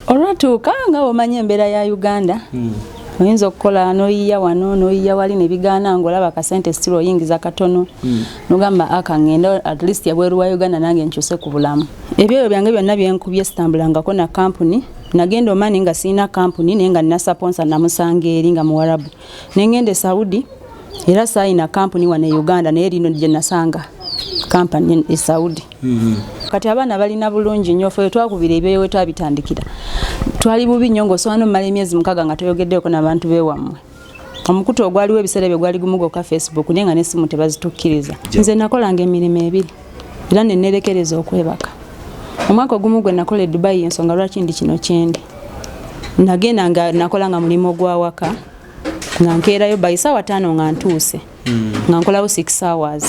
Olwatuuka, nga bw'omanyi embeera ya Uganda, oyinza okukola n'oyiya wano, n'oyiya wali, ne bigaana, ng'olaba akasente still oyingiza katono, nogamba aka ngenda at least ebweru wa Uganda nange nkyuse ku bulamu. Ebyoyo byange byonna byenkubye, sitambulangako na kampuni. Nagenda Omani nga sirina kampuni, naye nga nina sponsor, namusanga eri nga Muwarabu. Nengenda e Saudi, era saayina kampuni wano e Uganda, naye lino gye nasanga kampani e Saudi. Kati abaana balina bulungi nnyo. Fe twakubira ebyoyo, we twabitandikira twali bubi nnyo, ng'osobola nomumala emyezi 6 nga toyogeddeko n'abantu beewammwe. Omukutu ogwaliwo ebiseera ebyo gwali gumu gwokka, Facebook, naye nga n'essimu tebazitukkiriza. Nze nakolanga emirimu ebiri era nenerekereza okwebaka. Omwaka ogumu gwe nakola e Dubai, ensonga lwaki ndi kino kyendi, nagenda nga nakola nga mulimu ogwawaka, nga nkeerayo by saawa 5 nga ntuuse, nga nkolawo 6 hours,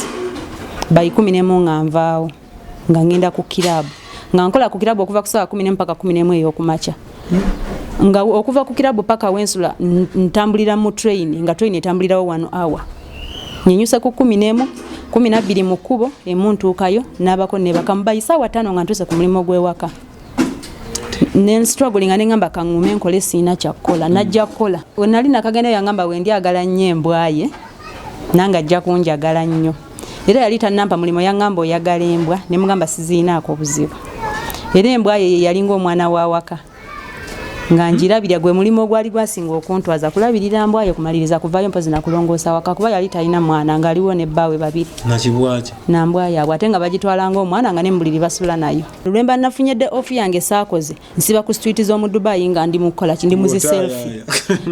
by 11 nga nvaawo, nga ngenda ku kirabu, nga nkola ku kirabu okuva ku saawa 11 paka 11 ey'okumakya, nga okuva ku kirabu paka wensula ntambulira mu train, nga train etambulirawo 1 hour. Nyenyusa ku 11, 12 mu kkubo, emu ntuukayo, naabako, nebaka, mu by saawa 5 nga ntuuse ku mulimu gw'ewaka. Nenstrugglinga, neŋŋamba kaŋŋume nkole, siina kyakkola, najja kukola. We nali nakagenda, yangamba wendyagala nnyo embwa ye, nange ajja kunjagala nnyo. Era yali tannampa mulimu, yaŋŋamba, "Oyagala embwa?" Ne mugamba, "Siziinaako buzibu." Era embwa ye yalinga omwana wa waka, nga njirabira. Gwe mulimu ogwali gwasinga okuntwaza, kulabirira mbwa ye, kumaliriza kuvaayo, mpozi nakulongoosa waka, kuba yali talina mwana, ng'aliwo ne bbaawe babiri. Nakibwaki? Nambwa yaabwe, ate nga bagitwala ng'omwana, nga ne mu buliri basula nayo. Lwemba nafunye day off yange, saakoze, nsiba ku street z'omu Dubai nga ndi mukukola ki, ndi muzi selfie.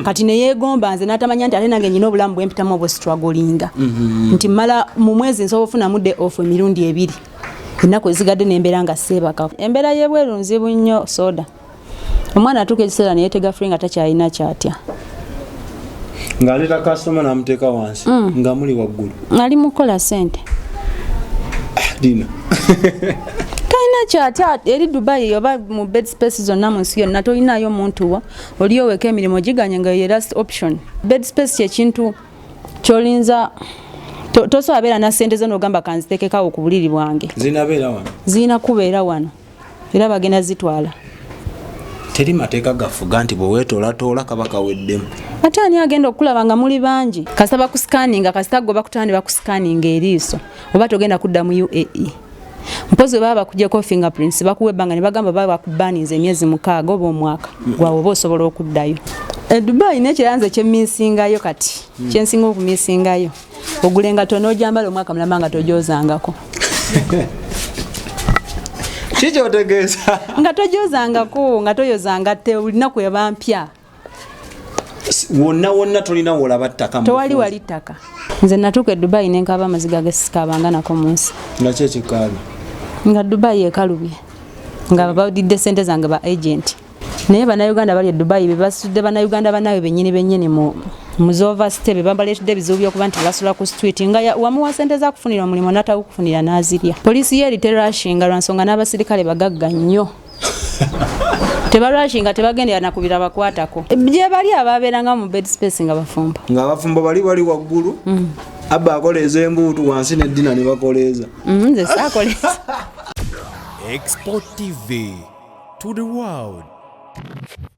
Kati neyeegomba nze, n'atamanya nti ate nange nyina obulamu bwempitamu obwestrugglinga, nti mmala mu mwezi nsobola ofunamu day off emirundi ebiri, ennaku ezigadde nembeera nga seebaka. Embeera y'ebweru nzibu nnyo. Soda omwana atuuka ekiseera neyeetega free, nga takyalina kyatya. Ng'aleeta kasitoma n'amuteeka wansi nga muli waggulu. Ali mu kukola ssente. Dina. Talina kyatya eri Dubai oba mu bed space zonna mu nsi yonna, tolinayo muntu wo, oliyo weka, emirimu giganye, nga ye last option. Bed space kyekintu kyolinza tosobola beera na ssente zo nogamba kanzitekekawo ku buliri bwange. Zinabeera wano. Zirina kubeera wano, era bagenda zitwala. Teri mateeka gafuga nti bwe weetoolatola kaba kaweddemu? Ate ani agenda okulaba nga muli bangi? Kasita bakuscanninga, kasita gwe bakutwala ne bakuscanninga eriiso, oba togenda kudda mu UAE. Mpozi bwe baba bakugyeko fingerprints, bakuwa ebbanga ne bagamba baba bakubaninze emyezi 6 oba omwaka gwawe, oba osobola okuddayo. E Dubai nekira nze kyemmissingayo kati, kyensinga okumissingayo, ogula engatto n'ogyambala omwaka mulamba nga togyozangako. Kikyotegeeza? Nga togyozangako, nga toyozanga te, olinaku eba mpya. Wonna wonna tolina wolaba ttaka mu Tewali. bufunze. Wali ttaka. Nze natuuka e Dubai nenkaaba amaziga gesikaabanga nako mu nsi. Nga ki ekikaabya? Nga Dubai ekalubye, nga badidde sente zange ba agent. Naye Bannayuganda bali e Dubai bebasudde Bannayuganda bannaabwe bennyini bennyini mu zoverstay, be bambaleetedde ebizibu byokuba nti basula ku street, nga wamuwa sente zakufunira omulimu natakufunira n'azirya. Poliisi ye eri terushinga lwa nsonga n'abasirikale bagagga nnyo, tebarushinga, tebagendera nakubira bakwatako. Gye bali ababeeranga mu bed space nga bafumba. Ng'abafumbo bali waggulu, abba akoleeza embuutu wansi neddina ne bakoleeza. Nze saakoleeza. Export TV to the world.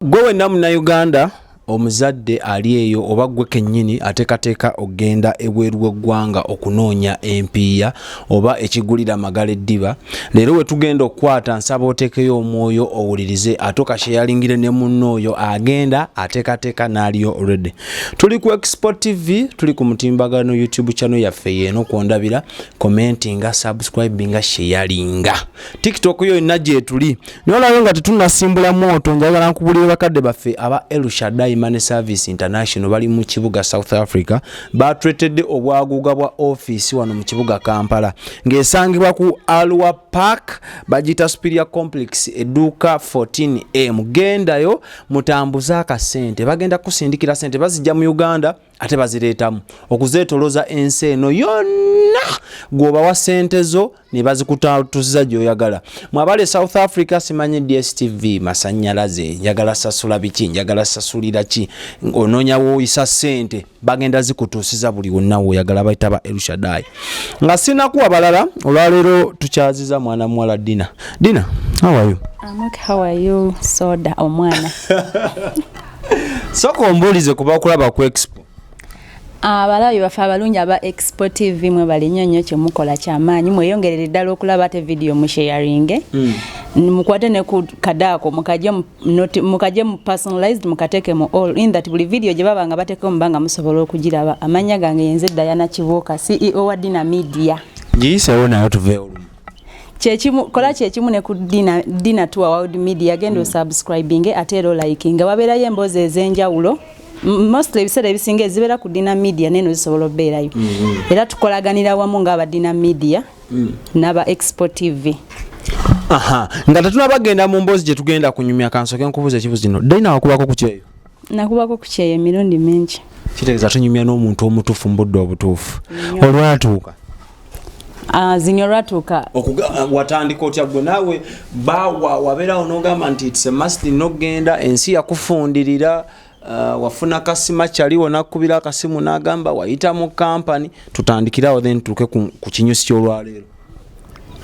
Gwe wenna Munnayuganda omuzadde ali eyo, oba gwe kennyini ateekateeka okgenda ebweru w'eggwanga okunoonya empiiya oba ekigulira amagala eddiba, leero we tugenda okukwata, nsaba oteekeyo omwoyo owulirize, ate okashareinge ne munno oyo agenda ateekateeka n'aliyo already. Tuli ku Export TV, tuli ku mutimbagano, YouTube channel yaffe yeeno kwondabira. Commentinga, subscribinga, sharinga, TikTok yo yonna gyetuli. Naye olabe nga tetunnasimbula mwoto, njagala nkubulire bakadde baffe aba Elshadai Money Service International, bali mu kibuga South Africa, batwetedde obwaguuga bwa ofiisi wano mu kibuga Kampala, ng'esangibwa ku Alwa Park, bagiyita Superior Complex, edduuka 14A. Mugendayo mutambuze akasente, bagenda kusindikira sente, bazijja mu Uganda ate bazireetamu okuzeetoloza ensi eno yonna. Gwobawa sente zo ne bazikutatusiza gy'oyagala. Mwabale South Africa, simanyi DStv, masanyalaze, njagala sasula biki, njagala sasulira ki, onoonya woyisa sente, bagenda zikutuusiza buli wonna woyagala. Bayita ba Elshadai. Nga sinakuwa balala, olwaleero tukyaziza mwana muwala Dina. Dina, How are you? I'm okay, how are you? Soda omwana. Sooka ombuulize ku bakulaba ku Expo. Abalabi baffe abalungi aba Expo TV, mwebale nnyo nnyo, kyemukola kyamaanyi. Mweyongerere ddala okulaba ate vidiyo musharinge, mukwate ne ku kadaako mukajje mu personalized, mukateeke mu all in that buli video gye baba nga bateekeo muba nga musobola okugiraba. Amannya gange yenze Diana Kibuuka, CEO wa Dina Media. Giyiseewo nayo tuveewo lumu. Kyekimu kola kyekimu ne ku Dina Tour World Media, genda osubscribinge ate era olikinga, wabeerayo emboozi ez'enjawulo. Mostly ebiseera ebisinga ezibeera ku Dina Media neno zisobola okubeerayo, era tukolaganira wamu ng'aba Dina Media n'aba Expo TV. Aha, nga tetunabagenda mu mboozi gye tugenda kunyumya, kansooke nkubuuza ekibuzo kino. Dina, wakubako ku kyeyo? Nakubako ku kyeyo emirundi mingi. Kitegeeza tunyumya n'omuntu omutuufu mu budde obutuufu. Olwatuuka Ah, zini olwatuuka watandika otya gwe naawe bawa wabeerawo n'ogamba nti it's a must n'ogenda ensi yakufundirira, wafuna kasima kyaliwo nakkubira akasimu n'agamba wayita mu kampani? Tutandikirawo then tutuuke ku kinyusi ky'olwaleero.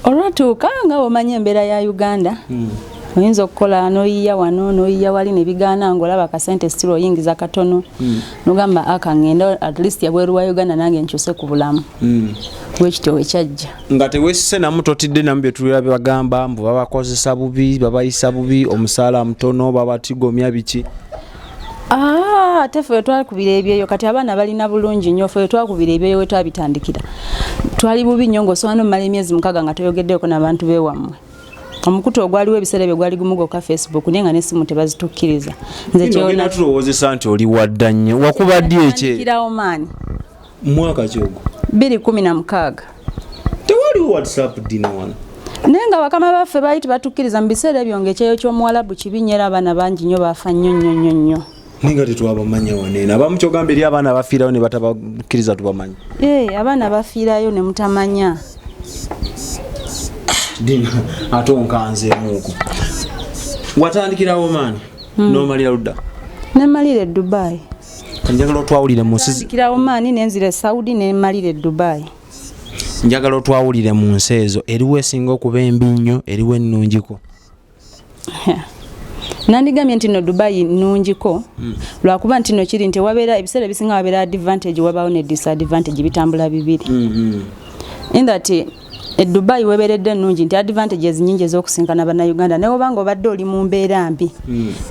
Olwatuuka, nga bw'omanyi embeera ya Uganda, oyinza okukola n'oyiya wano n'oyiya wali ne bigaana ng'olaba akasente still oyingiza katono, n'ogamba aka ngenda at least ebweru wa Uganda nange nkyuse ku bulamu. Bwekityo wekyajja. Nga teweesise namu, totidde namu byetulira bagamba mbu babakozesa bubi, babayisa bubi, omusaala mutono, babatigomya, biki? Ah, ate ffe twakubira ebyeyo, kati abaana balina bulungi nnyo. Ffe twakubira ebyeyo, we twabitandikira twali bubi nnyo, ng'osobola nomala emyezi 6 nga toyogeddeko n'abantu beewammwe. Omukutu ogwaliwo ebiseera ebyo gwali gumu gwokka, Facebook, naye nga n'essimu tebazitukkiriza. Nze ogenda tulowoozesa nti oli wadda nnyo. Wakuba ddi ekye? Kyonatandikirawo maani. Mwaka ki ogwo? 2016. Tewaliwo WhatsApp, Dina, wano? Naye nga bakama baffe baali tebatukkiriza mu biseera ebyo, ng'ekyeyo ky'omuwalabu kibi nnyo, era abaana bangi nnyo baafa nnyo nnyo nnyo nnyo. Naye nga tetwabamanya waneeno abamu. Kyogamba eri abaana abafiirawo ne batabakkiriza tubamanyi? Ee, abaana bafiirayo ne mutamanya. Dina, ate onkanzeemuuko. Watandikirawo maani n'omalira ludda? Nemalira e Dubai. Njagala otwawulire mu nsi Tandikirawo maani, nenzira e Saudi, nemalira e Dubai. Njagala otwawulire mu nsi ezo, eriwo esinga okuba embi nnyo, eriwo ennungiko? Nandigambye nti no Dubai nnungiko, lwakuba nti no kiri nti wabeera ebiseera ebisinga wabeera advantage, wabaawo ne disadvantage, bitambula bibiri. In that e Dubai webeeredde ennungi nti advantages nyingi ez'okusinkana bannayuganda, naye obanga obadde oli mu mbeera mbi,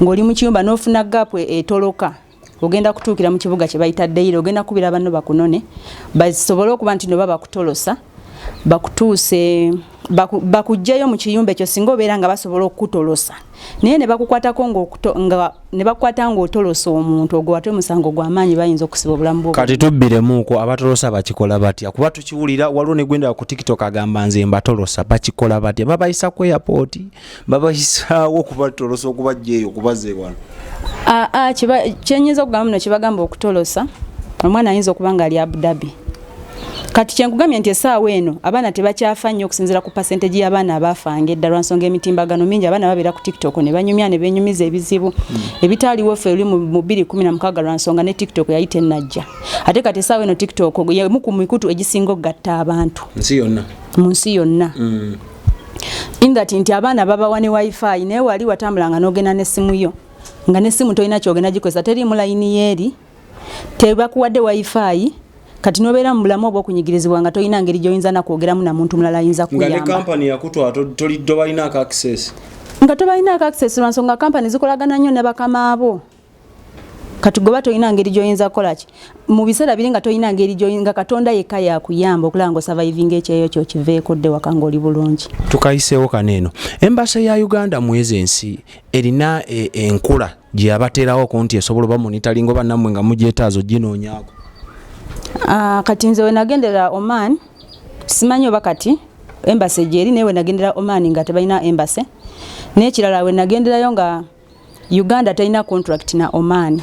ng'oli mu kiyumba n'ofuna gap etoloka, ogenda kutuukira mu kibuga kye bayita Deira, ogenda kubira banno bakunone basobole okuba nti no babakutolosa bakutuuse bakuggyeyo mu kiyumba ekyo, singa obeera nga basobola okukutolosa. Naye ne bakukwatako nga ne bakukwata ng'otolosa omuntu, ogwo ate omusango gw'amaanyi, bayinza okusiba obulamu bwo. Kati tubbiremuuko, abatolosa bakikola batya? Kuba tukiwulira, waliwo ne gwenda ku TikTok agamba nze mbatolosa. Bakikola batya? Babayisa ku airport, babayisaawo okubatolosa, okubajja eyo okubazza ewano? Aa, kyenyinza okugamba muno, kyebagamba okutolosa omwana ayinza okuba nga ali Abu Dhabi. Kati kyenkugambye nti essaawa eno abaana tebakyafa nnyo okusinziira ku percentage y'abaana abaafanga edda, lwa nsonga emitimbagano mingi, abaana babeera ku TikTok ne banyumya ne benyumiza ebizibu ebitaaliwo ffe eri mu 2016, lwa nsonga ne TikTok yali tennajja. Ate kati essaawa eno TikTok yemu ku mikutu egisinga okugatta abantu nsi yonna. Mu nsi yonna, in that nti abaana babawa ne WiFi, naye wali watambulanga n'ogenda n'essimu yo, nga n'essimu tolina kyogenda gikozesa, teriimu layini yeeri, tebakuwadde WiFi. Kati nobeera mu bulamu obw'okunyigirizibwa nga tolina ngeri gy'oyinza nakwogeramu na muntu mulala ayinza nga ne kuyamba. Kampani yakutwala tobalinaako access. Nga tobalinaako access, lwa nsonga kampani zikolagana nnyo ne bakamaabo. Kati goba tolina ngeri gy'oyinza kukola ki mu biseera biri, nga tolina ngeri nga Katonda yekka yakuyamba okulaba nga osurvivinga ekyeyo kyo kiveeko dde waka ng'oli bulungi. Tukayiseewo kano eno, embassy ya Uganda mu ezo ensi erina enkula gye yabateerawo ku nti esobola oba monitoring oba nammwe nga mugyetaaza oginoonyaako? Ah, kati nze wenagendera Oman, simanyi oba kati embassy gyeri, naye wenagendera Oman nga tebalina embassy. N'ekirala, wenagenderayo nga Uganda terina contract na Oman.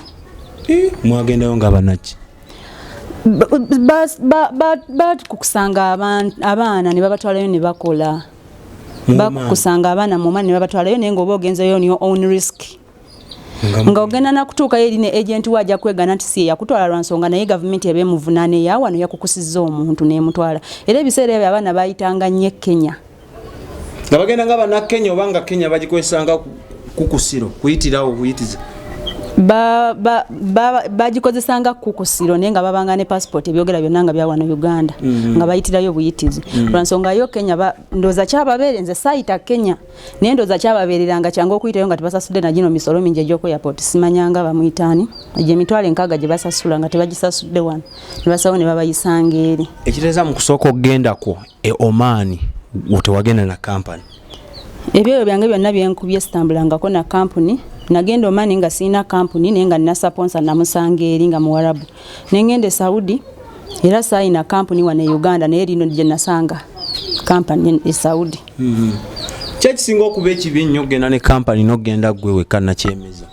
Mwagendayo nga banaki? Bakukusanga abaana ne babatwalayo ne bakola. Mu Oman? Bakukusanga abaana mu Oman ne babatwalayo, naye ng'oba ogenzeyo on your own risk, nga ogenda nakutuukayo eri ne agent we ajja kwegana nti si ye yakutwala, lwa nsonga naye gavumenti eba emuvunaana eya wano yakukusizza omuntu n'emutwala. Era ebiseera ebyo abaana bayitanga nnyo e Kenya. Nga bagenda nga bannakenya oba nga Kenya bagikozesanga kukusiro kuyitirawo kuyitiza? Bagikozesanga kukusiro, naye nga babanga ne passport, ebyogera byonna nga byawano Uganda, nga bayitirayo buyitizi. Lwansonga yo Kenya ndowooza kyababeere, nze saayita Kenya, naye ndowooza kyababeereranga kyangu okuyitayo nga tebasasudde na gino misolo mingi egy'oku airport. Simanyanga bamuyitaani, egyo 60,000 gye basasula nga tebagisasudde wano, ne basawo ne babayisanga eri. Ekitegeeza mu kusooka okugenda kwo e Omaani tewagenda na kampani? Ebyoyo byange byonna byenkubye sitambulangako na kampuni. Nagenda Omani nga sirina kampuni, naye nga nina sponsor, namusanga eri nga Muwarabu. Nengenda e Saudi, era saayina kampuni wano e Uganda, naye lino gye nasanga kampani e Saudi. Kyekisinga okuba ekibi ennyo, okugenda ne kampani n'okugenda gwe wekka nakyemeza?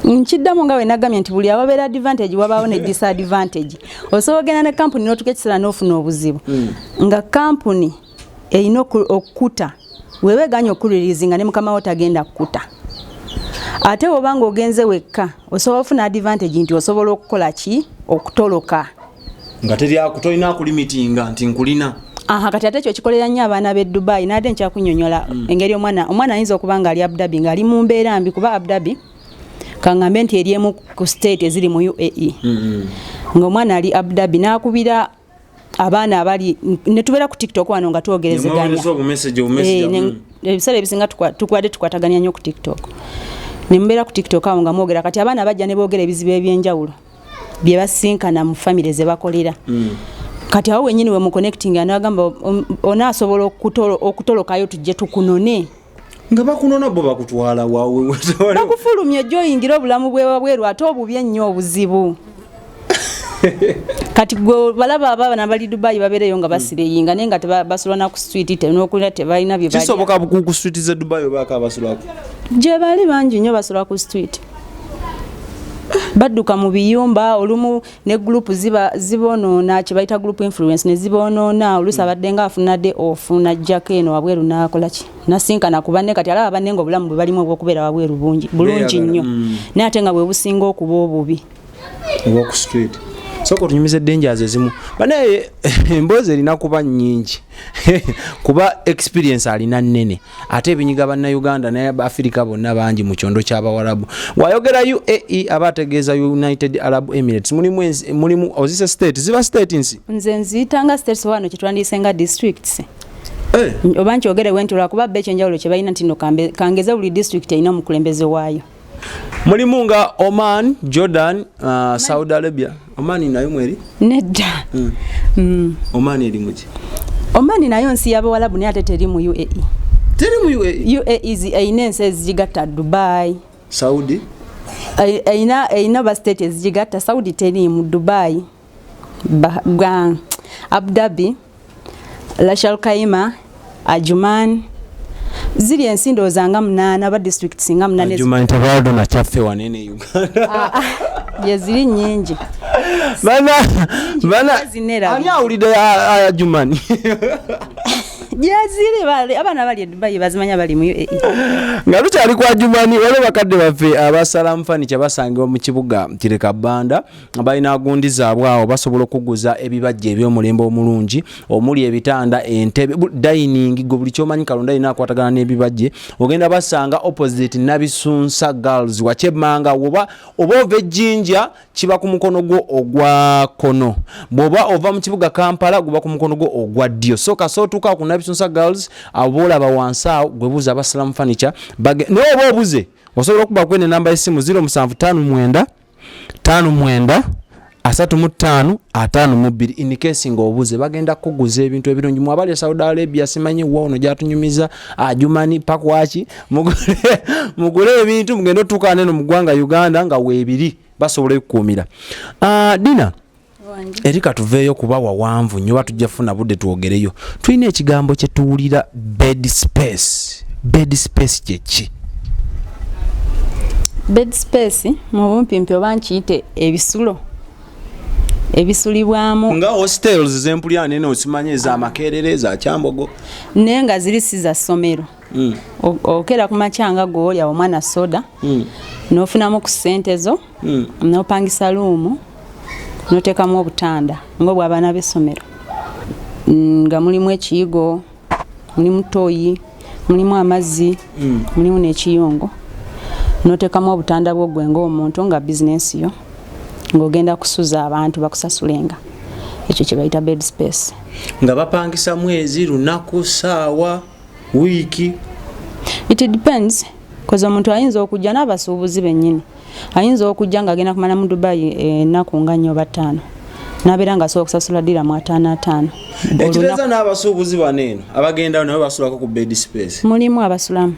Nkiddamu nga wenagambye nti buli awabeera advantage wabaawo ne disadvantage. Osobola ogenda ne kampuni n'otuuka ekiseera n'ofuna obuzibu, nga kampuni erina okukuta, weeba eganya okureleasinga ne mukama wo tagenda kukuta. Ate bw'oba nga ogenze wekka, osobola ofuna advantage nti osobola okukola ki, okutoloka. Nga tolina kulimitinga nti nkulina. Aha, kati ate ekyo kikolera nnyo abaana b'e Dubai. Naate nkyakunyonyola engeri omwana ayinza okuba nga ali Abu Dhabi, ng'ali mu mbeera mbi, kuba Abu Dhabi kaŋŋambe nti eri emu ku state eziri mu UAE, ng'omwana ali Abu Dhabi n'akubira abaana abali ne tubeera ku TikTok wano nga twogerezeganya. Ebiseera ebisinga tukwadde tukwataganya nnyo ku TikTok, ne mubeera ku TikTok awo nga mwogera. Kati abaana bajja ne boogera ebizibu ebyenjawulo bye basinkana mu famire ze bakolera. Kati awo wenyini we mu connecting, anagamba onaasobola okutolokayo tujje tukunone. Nga bakunona bo bakutwala wawe? Bakufulumya ojja oyingira obulamu bwewabweru, ate obubi ennyo obuzibu. Kati gwe balaba abaana bali Dubai babeereyo nga basireyinga, naye nga basula na ku street, nokulya tebalina bye. Kisoboka ku street ze Dubai obaako abasulako? Gye bali bangi nnyo basula ku street, badduka mu biyumba. Olumu ne group ziba zibonoona, kye bayita group influence, ne zibonoona. Oluusi abadde nga afuna day off, najjako eno wabweru n'akola ki, nasinkana ku banne. Kati alaba banne nga obulamu bwe balimu obw'okubeera wabweru bungi bulungi nnyo, naye ate nga bwe businga okuba obubi. Obwoku street. Sooka otunyumiza dangers ezimu. Banaye emboozi erina kuba nnyingi kuba experience alina nnene, ate ebinyiga Bannayuganda naye Afirika bonna bangi mu kyondo ky'Abawarabu. Wayogera UAE aba ategeeza United Arab Emirates. Mulimu ozise state, ziba state nsi? Nze nziyitanga states, wano kyetwandiise nga districts. Oba nkyogere bwe nti lwakuba bo ekyenjawulo kye balina nti no kangeze buli district erina omukulembeze waayo. Mulimu nga Oman, Jordan, Saudi Arabia. Oman nayo mweri? Nedda. Oman eri muki? Oman nayo nsi y'Abawalabu, naye ate teri mu UAE. Teri mu UAE? UAE erina ensi ezigigatta, Dubai. Saudi? Erina ba state ezigigatta. Saudi teriimu. Dubai, Abu Dhabi, Ras Al Khaimah, Ajman, ziri ensi ndowooza nga munaana oba districts nga munaana. Ajman tebaldo nakyaffe wanene Uganda. Ah, ah, gye ziri nnyingi. Bana bana Zinera. Ani awulidde Ajman? Gyeziri, abaana bali e Dubai bazimanya, bali mu UAE. Nga tukyali kwa Jumani, waliwo bakadde baffe abasalamu furniture basangibwa mu kibuga Kireka Banda. Balina gundi zaabwe awo, basobola okuguza ebibajja eby'omulembe omulungi omuli ebitanda, entebe, dining, gwe buli kyomanyi kalonda alina akwatagana n'ebibajje. Ogenda basanga opposite Nabisunsa Girls wakyemmanga, oba ova Ejjinja kiba ku mukono gwo ogwa kkono, bw'oba ova mu kibuga Kampala guba ku mukono gwo ogwa ddyo. So kasootuuka otuuka ku Nabisunsa Girls awo boolaba wansi awo gwe buuza Abasalamu Furniture. Naye oba obuze osobola okuba kwene enamba y'essimu 0759 59 35 52, in case nga obuze. Bagenda kukuguza ebintu ebirungi. Mwabali e Saudi Arabia, simanyi wa ono gyatunyumiza Ajumani pakwaki, mugule ebintu mugende otuuka neno mu ggwanga Uganda nga weebiri basobola okukuumira. Dina, eri katuveeyo kuba wawanvu nnyo, batujja funa budde twogereyo. Tulina ekigambo kye tuwulira, bed space. Bed space kyeki? Bed space mu bumpimpi oba nkiyite ebisulo ebisulibwamu. Nga hostels zempulya nene, osimanyi ez'Amakerere, eza Kyambogo. Naye nga ziri si za ssomero. Okera ku makya nga gw'olya omwana soda, n'ofunamu ku ssente zo, n'opangisa room, n'oteekamu obutanda ng'obw'abaana b'essomero, nga mulimu ekiyigo. Mulimu toyi, mulimu amazzi, mulimu n'ekiyungu, n'oteekamu obutanda bwo gwe ng'omuntu nga bizinensi yo, ng'ogenda kusuza abantu bakusasulenga. Ekyo kye bayita bed space. Nga bapangisa mwezi, lunaku, saawa, wiiki? It depends, 'cause omuntu ayinza okujja, n'abasuubuzi bennyini ayinza okujja ng'agenda kumala mu Dubai ennaku nga 4 oba 5, n'abeera ng'asobola okusasula diramu 50 50. Ekitegeeza n'abasuubuzi bano eno abagendayo nabo basulako ku bed space? Mulimu abasulamu.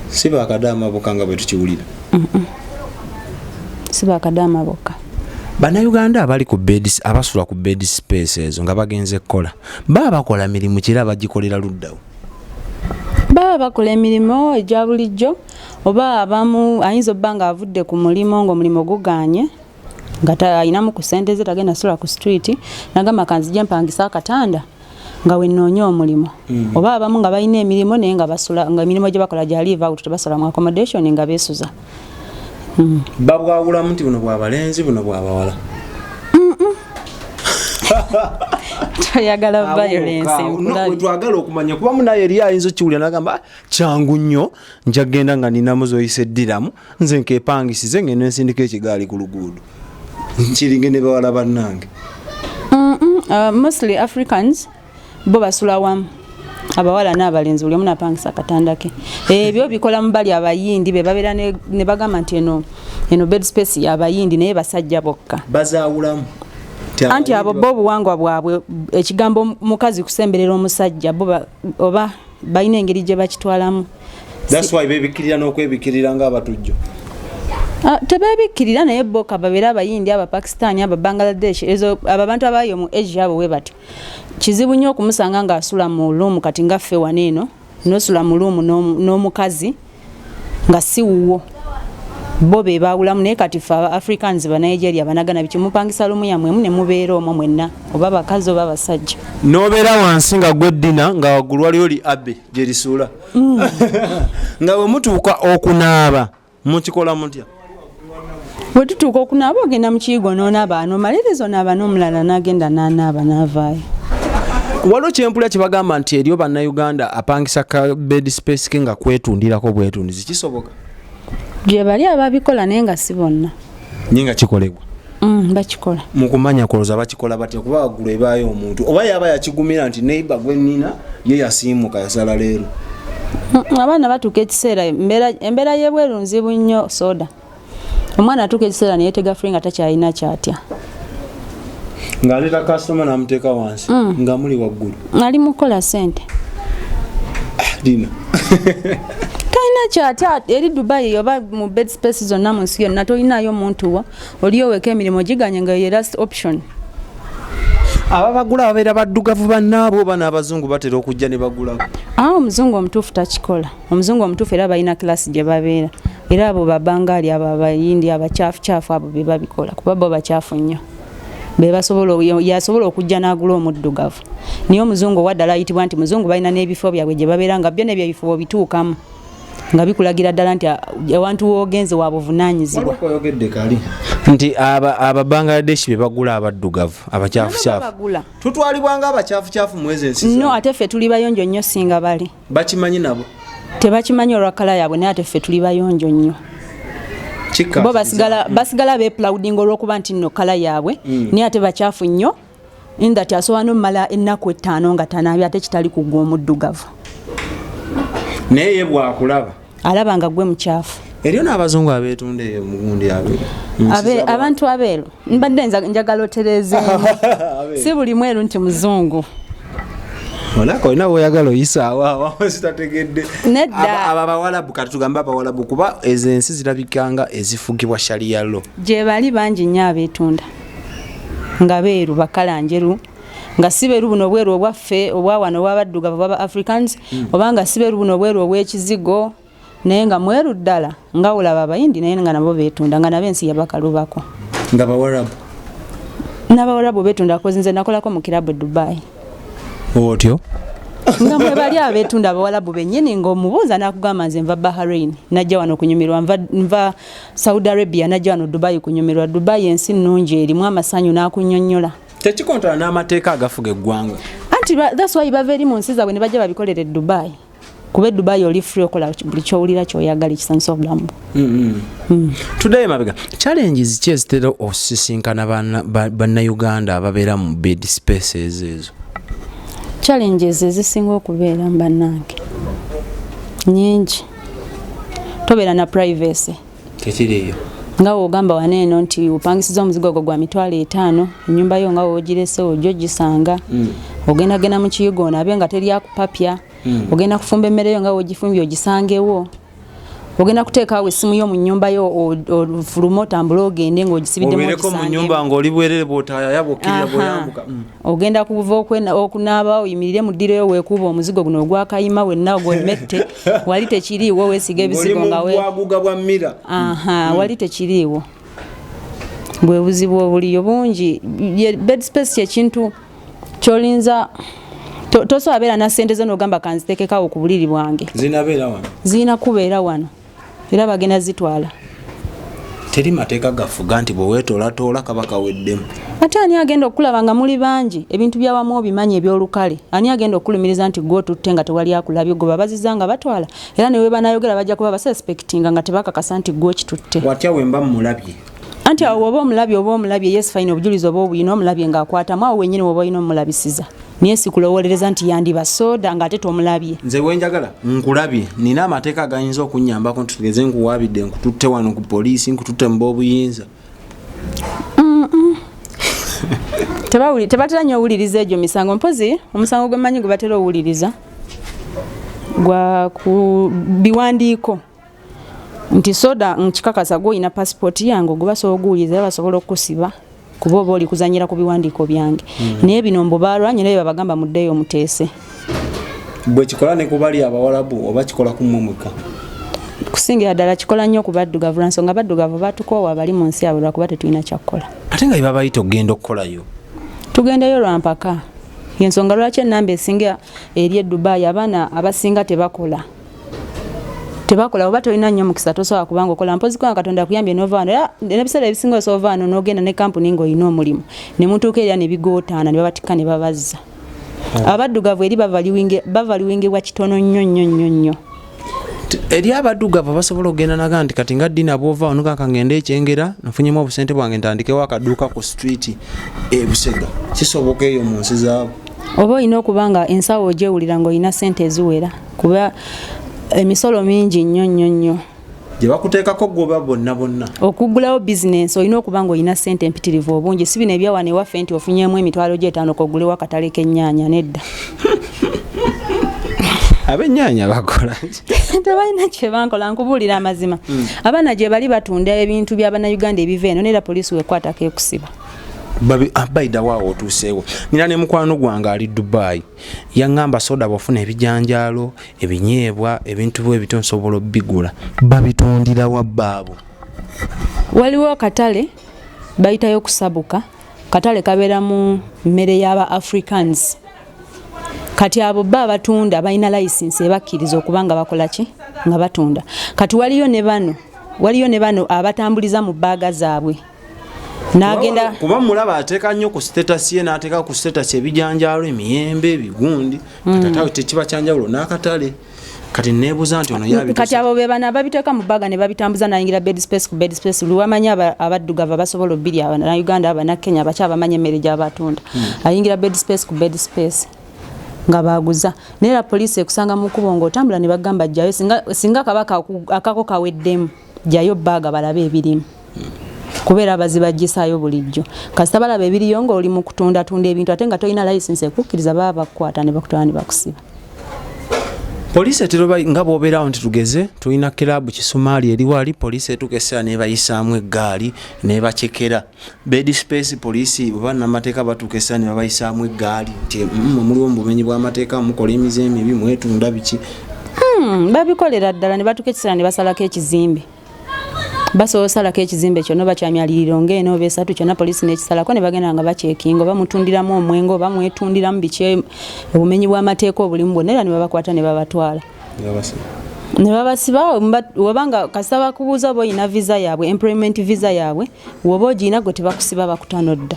Si bakadaama bokka nga bwe tukiwulira? Si bakadaama bokka. Bannayuganda abali ku bed, abasula ku bed space ezo nga bagenze kukola, baba bakola mirimu kira? Bagikolera luddawo? Baba bakola emirimu egya bulijjo, oba abamu ayinza obba nga avudde ku mulimu ng'omulimu guganye, nga ayinamu ku ssente ze, tagenda sula ku street, nagamba kanzije mpangisa akatanda nga wenoonya omulimu. Oba abamu nga balina emirimu naye nga basula, nga emirimu gye bakola gya live out, tebasula mu accommodation, nga beesuza. Babwawulamu nti buno bwabalenzi, buno bwabawala? Toyagala violence. No, twagala okumanya kuba munaye eri ayinza okiwulira nagamba, "Ah, kyangu nnyo, nja kgenda nga ninamu zoyisa eddiramu, nze nkepangisize, ngenda ensindika ekigaali ku luguudo nkiringe ne bawala bannange." Mostly Africans bo basula wamu, abawala n'abalenzi, buli omu napangisa akatanda ke. Ebyo bikola mu bali abayindi be babeera ne bagamba nti eno bed space y'abayindi naye basajja bokka. Bazaawulamu? Anti abo bo obuwangwa bwabwe, ekigambo mukazi kusemberera omusajja bo oba balina engeri gye bakitwalamu. That's why bebikkirira n'okwebikirira ng'abatujju. Ah, tebebikkirira, naye bo kababeera abayindi, abapakistani, ababangladesh, ezo abo abantu abayo mu Asia, abo we batyo. Kizibu nnyo okumusanga ng'asula mu room. Kati nga ffe wano eno nosula mu room n'omukazi nga si wuwo, bo be baawulamu. Naye kati ffe aba Africans, Banigeria, Banagana, biki, mupangisa room yammwe ne mubeera omwo mwenna, oba bakazi oba basajja. N'obeera wansi nga gwe ddina, nga waggulu waliyo li abe gye lisuula. Nga bwe mutuuka okunaaba mukikola mutya? Bwe tutuuka okunaaba, ogenda mu kiyigo n'onaaba, n'omaliriza onaaba, n'omulala n'agenda n'anaaba n'avaayo. Waliwo kyempulira kyebagamba nti eriyo Bannayuganda apangisa ka bed space ke nga kwetundirako bwetundizi. Kisoboka? Gye bali ababikola, naye nga si bonna. Naye nga kikolebwa? Bakikola. Mu kumanya kulooza bakikola batya? Kuba waggulu ebaayo omuntu, oba yaba yakigumira nti neighbor gwe nnina ye yasiimuka yasala leero. Abaana batuuka ekiseera, embeera y'ebweru nzibu nnyo. Soda omwana atuuka ekiseera neyeetega free nga takyalina kyatya. Ng'aleeta kasitoma n'amuteeka wansi nga muli waggulu. Ali mu kukola ssente. Dina. Talina kyatya eri Dubai oba mu bed space zonna mu nsi yonna. Tolinayo muntu wo, oliyo weka, emirimu giganye, nga ye last option. Ababagula babeera baddugavu bannaabwe oba n'abazungu batera okujja ne bagulako? Awo omuzungu omutuufu takikola. Omuzungu omutuufu era balina class gye babeera, era abo babangaali, abo abayindi abakyafucyafu, abo be babikola, kuba bo bakyafu nnyo, be basobola, yasobola okujja n'agula omuddugavu. Naye omuzungu owaddala ayitibwa nti muzungu, balina n'ebifo byabwe gye babeera, nga byo nebyo ebifo bituukamu nga bikulagira ddala nti awantu woogenze wa buvunaanyizibwa. Oyogedde kali nti aba Bangladesh be bagula abaddugavu abakyafucyafu. Bagula. Tutwalibwa nga abakyafucyafu mu ezo ensi? No, ate ffe tuli bayonjo nnyo singa bali. Bakimanyi nabo? Tebakimanyi olwa colour yaabwe, naye ate ffe tuli bayonjo nnyo. Kika. Bo basigala beproudinga olw'okuba nti nno colour yaabwe, naye ate bakyafu nnyo, in that asobola n'omumala ennaku 5 nga tanaabye, ate kitali kugwa omuddugavu. Naye ye bwakulaba? Alaba nga gwe mukyafu. Eriyo n'abazungu abeetunda eyo mugundi abe? Abantu abeeru mbadde njagala otereezeemu, si buli mweru nti muzungu. Olaka olina bweyagala oyisaawo awo sitategedde. Nedda. Abo abawalabu, kati tugambe abawalabu, kuba ezo ensi zirabikanga ezifugibwa sharia law. Gye bali bangi nnyo abeetunda nga beeru, ba colour njeru, nga si beeru buno obweru obwaffe obwawano obwabaddugavu baba Africans, oba nga si beeru buno obweru obw'ekizigo, naye nga mweru ddala nga olaba abayindi, naye nga nabo beetunda, nga nabo ensi yabakalubako. Nga bawalabu? N'abawalabu beetunda, 'cause nze nakolako mu kirabu e Dubai. Otyo? Nga mwe bali abeetunda abawalabu bennyini, ng'omubuuza n'akugamba, nze nva Bahrain, najja wano kunyumirwa, nva Saudi Arabia, najja wano Dubai kunyumirwa, Dubai ensi nnungi erimu amasanyu, n'akunnyonnyola. Tekikontana n'amateeka agafuga eggwanga? Anti Anti that's why bava eri mu nsi zaabwe ne bajja babikolera e Dubai, kuba e Dubai oli free okola buli kyowulira kyoyagala ekisanyusa obulamu bwo. Tuddayo emabega, challenges ki ezitera osisinkana bannayuganda ababeera mu bed spaces ezo? Challenges ezisinga okubeera mu bannange nyingi. Tobeera na privacy. Tekiriiyo. Nga wogamba wano eno nti opangisiza omuzigo ogwo gwa 50,000, ennyumba yo nga woogirese ojja ogisanga, ogenda genda mu kiyigo onaabe nga teri akupapya, ogenda kufumba emmere yo nga wogifumbye ogisangewo, ogenda kuteekawo essimu yo mu nnyumba yo, ofulume otambule ogende ng'ogisibiddemu. Obeereko mu ogisangewo. Nyumba ng'oli bwerere, bw'otaayaya, bw'okkirira, bw'oyambuka. Ogenda kuva okunaaba, oyimirire mu ddiro yo, weekuuba omuzigo guno ogwakayima wenna gwemmette. Wali tekiriiwo, weesiga Ng'oli ebisigo mu nga we bwaguga bwa mmira. Aha, wali tekiriiwo. Bwe buzibu obuliyo bungi. Bed space kyekintu kyolinza tosobola beera na ssente zo n'ogamba kanzitekekawo ku buliri bwange. Zinabeera wano. Zirina kubeera wano era bagenda zitwala. Teri mateeka gafuga nti bwe weetoolatola kaba kaweddemu? Ate ani agenda okulaba nga muli bangi, ebintu byawamu obimanyi ebyolukale, ani agenda okulumiriza nti gwe otutte nga tewali akulabye? Gwe babaziza nga batwala, era ne webanayogera bajja kuba basuspectinga nga tebakakasa nti gwe okitutte. Watya wemba mmulabye? Anti awo woba omulabye, oba omulabye, yes, fine, obujulizi oba obuyina, omulabye ng'akwatamu, awo wennyini woba olina omulabisiza, naye si kulowolereza nti yandiba soda ng'ate tomulabye. Nze wenjagala nkulabye, nina amateeka agayinza okunyambako nti tugeze nkuwaabidde, nkututte wano ku poliisi, nkututte mu b'obuyinza? Tebatera nnyo owuliriza egyo misango. Mpozi omusango gwe mmanyi gwe batera owuliriza gwa ku biwandiiko nti soda nkikakasa gwe olina pasipooti yange, ogwe basobola oguwuliriza era basobola okukusiba kuba oba oli kuzanyira ku biwandiiko byange. Naye bino mbu balwanye naye babagamba muddeeyo muteese. Bwe kikola ne ku bali abawalabu oba kikola ku mmwe mwekka? Kusingira ddala kikola nnyo ku baddugavu, lwa nsonga baddugavu batukoowa bali mu nsi yaabwe lwakuba tetulina kyakkola. Ate nga bebabayita okugenda okukolayo. Tugendeyo lwa mpaka. Yensonga lwaki enamba esinga eri e Dubai abaana abasinga tebakola, tebakola. Oba tolina nnyo mukisa tosobola kubanga okola mpozi kubanga Katonda akuyambye nova wano. Era n'ebiseera ebisinga osobola ova wano n'ogenda ne kampuni ng'olina omulimu, ne mutuuka era ne bigootaana ne babatikka ne babazza. Abaddugavu eri bavaluwingibwa kitono nnyo nnyo nnyo nnyo. Eri abaddugavu basobola okugenda naga nti kati nga Dina bwova wano kaka ngende ekyengera nfunyemu obusente bwange ntandikewo akaduuka ku street ebusega, kisoboka eyo mu nsi zaabwe? Oba olina okuba nga ensawo ogyewulira ng'olina ssente eziwera, kuba emisolo mingi nnyo nnyo nnyo. Gye bakuteekako gwoba bonna bonna. Okuggulawo bizinensi olina okuba ng'olina ssente empitirivu obungi, si bino ebyawano ewaffe nti ofunyemu 50,000 kogulewo akatale k'ennyaanya, nedda. Ab'ennyaanya bakola? Tebalina kyebankola, nkubuulira amazima. Abaana gye bali batunda ebintu by'abannayuganda ebiva eno, neera poliisi wekwatako ekusiba. Baidawaawo otuuseewo, nina ne mukwano gwange ali Dubai, yaŋŋamba soda bw'ofuna ebijanjaalo, ebinyeebwa, ebintu bwe bityo nsobola obbigula. Babitundira wa baabo? Waliwo akatale bayitayo kusabuka, katale kabeera mu mmere y'aba Africans. Kati abo bo abatunda balina layisinsi ebakkiriza okuba nga bakola ki, nga batunda. Kati waliyo ne bano abatambuliza mu baaga zaabwe n'agenda. Kuba mulaba ateeka nnyo ku status ye, n'ateeka ku status ebijanjaalo, emiyembe, ebigundi. Kati ate awo tekiba kyanjawulo n'akatale? Kati neebuuza nti ono yabituusa- Kati abo be bano ababiteeka mu baaga ne babitambuza, nayingira bed space ku bed space. Lwe wamanyi abaddugavu abasobola obbiri, abanauganda, abanakenya, abaki abamanyi emmere gy'abatunda, ayingira bed space ku bed space nga baguza. Naye era poliisi ekusanga mu kkubo ng'otambula ne bagamba jjayo, singa kaba akako kaweddemu, jjayo baaga balabe ebirimu, kubeera bazibagisaayo bulijjo. Kasita balaba ebiriyo ng'oli mu kutundatunda ebintu ate nga tolina layisinsi ekukkiriza, baba bakukwata ne bakutwala ne bakusiba. Poliisi eteroba nga bw'obeerawo nti tugeze tulina kiraabu Kisumaali eri wali, poliisi etuuka essaawa nebayisaamu eggaali nebacekera. Bed space poliisi oba namateeka batuuka essaawa ne babayisaamu eggaali nti mwe muliwo mu bumenyi bw'amateeka, mukola emize emibi, mwetunda biki? Babikolera ddala ne batuuka ekiseera ne basalako ekizimbe. Basobola osalako ekizimbe kyonna oba kyamyaliriro ng'ena oba esatu kyonna, poliisi n'ekisalako ne bagenda nga bakyekinga oba mutundiramu omwenge oba mwetundiramu biki, obumenyi bw'amateeka obulimu bwonna, era ne babakwata ne babatwala ne babasiba. Wabanga kasita bakubuuza oba olina visa yaabwe, employment visa yaabwe, woba ogirina gwe tebakusiba, bakuta nodda.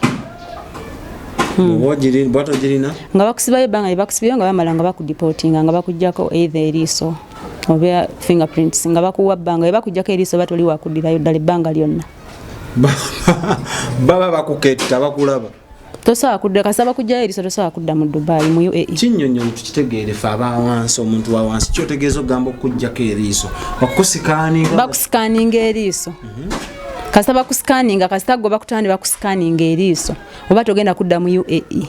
Bw'oba togirina? Nga bakusibayo ebbanga lye bakusibayo, nga bamala nga bakudeportinga, nga bakugjako either eriiso oba fingerprints, nga bakuwa bbanga. Bwe bakugjako eriiso, oba toli wakuddirayo ddala ebbanga lyonna. Baba bakuketta, bakulaba. Tosobola kudda kasita bakugjayo eriiso, tosobola kudda mu Dubai, mu UAE. Kinnyonnyole tukitegeere fe abawansi. Omuntu wa wansi kyotegeeza okugamba okuggyako eriiso, okuscanninga? Bakuscanninga eriiso. Kasita bakuscanninga, kasita gwe bakutwala ne bakuscanninga eriiso, oba togenda kudda mu UAE.